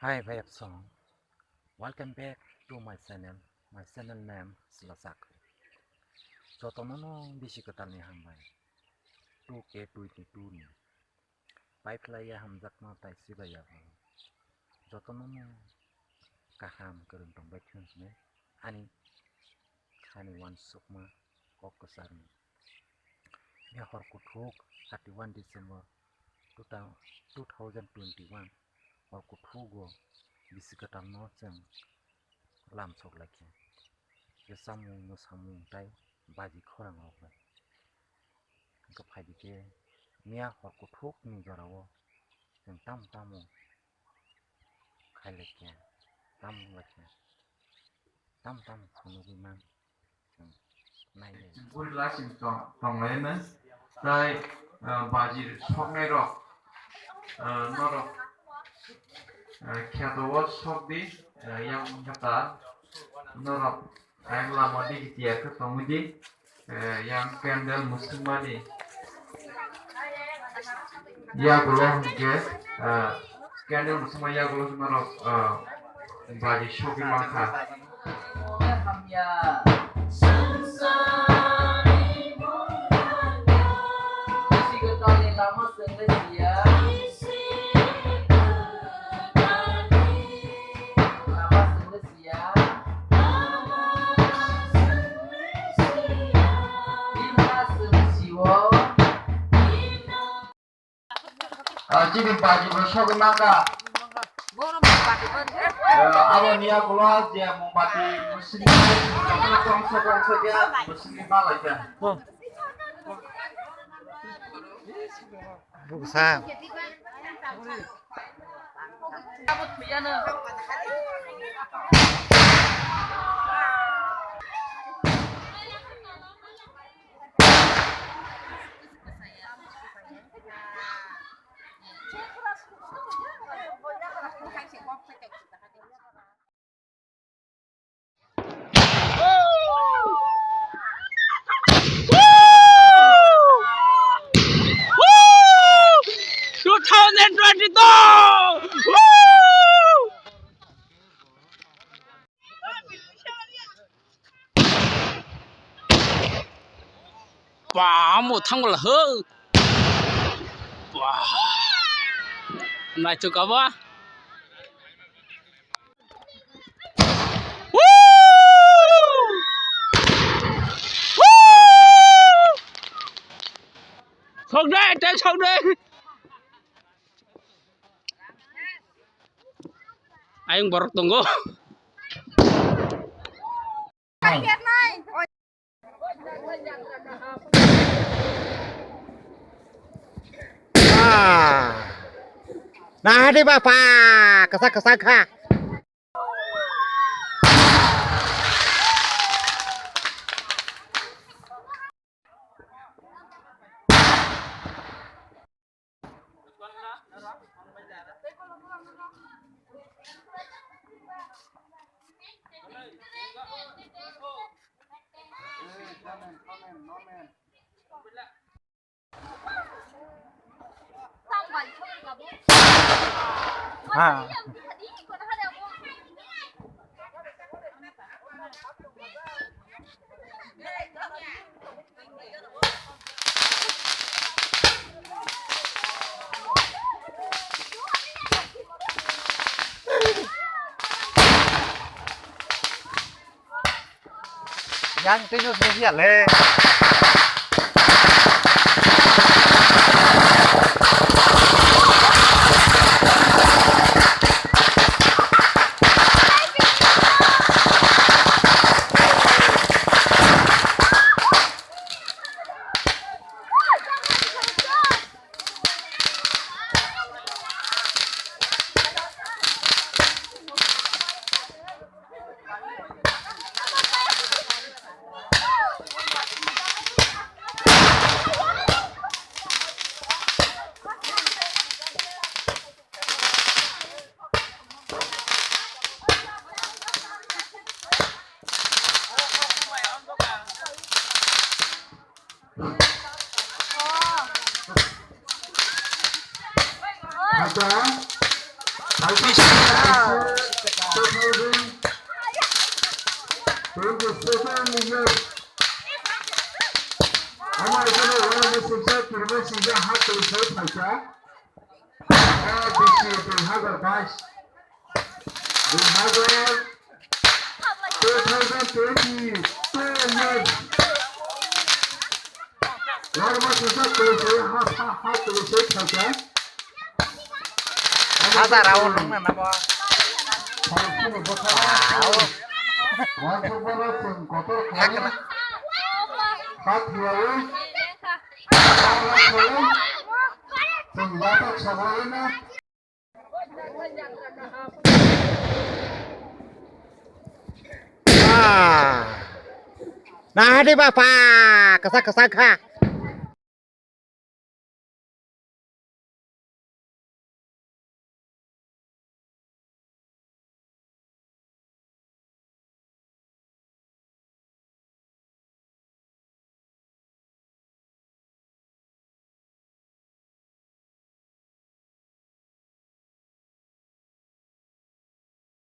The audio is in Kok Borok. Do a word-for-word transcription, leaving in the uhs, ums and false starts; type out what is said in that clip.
Hi, bhai, apsong. Welcome back to my channel. My channel name Silachak. Jotono no bisi kwtalni hambai. Two K twenty-two ni. Paiphlaiya hamjakma tai sibaiya bo. Jotono no kaham kwrwng tongbai thung hwnwi ani khani uansukma kok kwcharni. Miya hor kuthuk thirty-one December two thousand twenty-one hor kuthugo bisi kwtalno chwng lamsok laikha. Je chamung mwsamung tai baji khorang rok bai. Hwnkhe phaidi khe miya hor kuthukni jorao chwng tamo tamo khai laikha, tamo laikha, tamo tamo phunugwi man. Buri lasing tong, tong lai na. Tai, ah, baji soknai rok, ah, norok, ah, kheto o sok di, ah, yang kata norok ayang lama di tiyar khe tongwi di, ah, yang candle musung mani. Yagulo hwnkhe, ah, candle musuma yagulo hwnmarok, ah, baji sogwi mankha. Ah, chini baji bo sogwi mangkha. Eh, abo niya kulo je mombati sini kongsa kongsa khe sini malaikha. Buksa. Two thousand twenty-two! Ba, amo thangla ho. Ba. Naithok abo. Woo! Woo! Sokdai, tei sokdai. Ayang borok tongo. Ah. Nah, di bapa, kesak-kesak ha. Ha. Yang tino sini ya le. Ama ikhwno wngma singsa, kirima singsa, ha twi sai phaikha. O bisi dui hazar bais. Dui hazar, two thousand twenty-two year. Wngma singsa twi sai ha, ha, ha twi sai phaikha. Hazar awo nung na nabo. Wow. Hakna. Ah. Nah, di bapa, kesak-kesak ha.